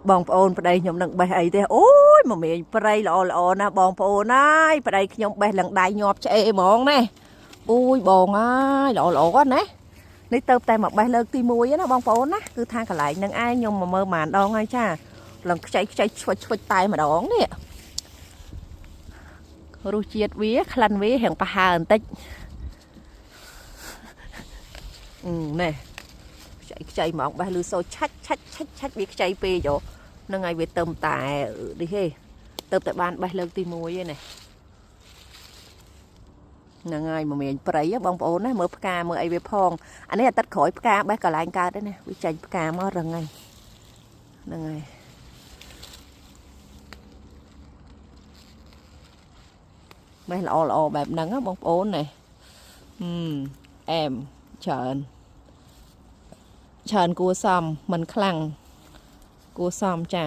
បងប្អូនប្តីខ្ញុំនឹងបេះអីទេអូយមមាញព្រៃល្អល្អណាស់បងប្អូនអើយប្តីខ្ញុំបេះឡើងដៃញាប់ឆ្អេហ្មងណាអូយបងអើយល្អល្អណានេះទៅតែមកបេះលើកទី1ណាបងប្អូនណាគឺថាកន្លែងនឹងឯងខ្ញុំមកមើលម៉ានដងហើយចាឡើងខ្ចីខ្ចីឆ្វិចឆ្វិចតែម្ដងនេះរសជាតិវាក្លិនវារៀងប្រហើបន្តិចនេះខ្ចីខ្ចីហ្មងបេះលឺសូឆាច់ឆាច់ឆាច់ឆាច់វាខ្ចីពេកហ្នឹងហើយវាទៅតែនេះទេទៅតែបានបេះលើកទី1ឯនេះហ្នឹងហើយមមាញព្រៃបងប្អូនណាមើលផ្កាមើលអីវាផងអានេះអាទិត្យក្រោយផ្កាបេះកន្លែងកើតទេណាវាចេញផ្កាមករឹងហើយហ្នឹងហើយបេះល្អល្អបែបហ្នឹងបងប្អូនណាអែមច្រើនច្រើនគួសមមិនខ្លាំងគួសមចា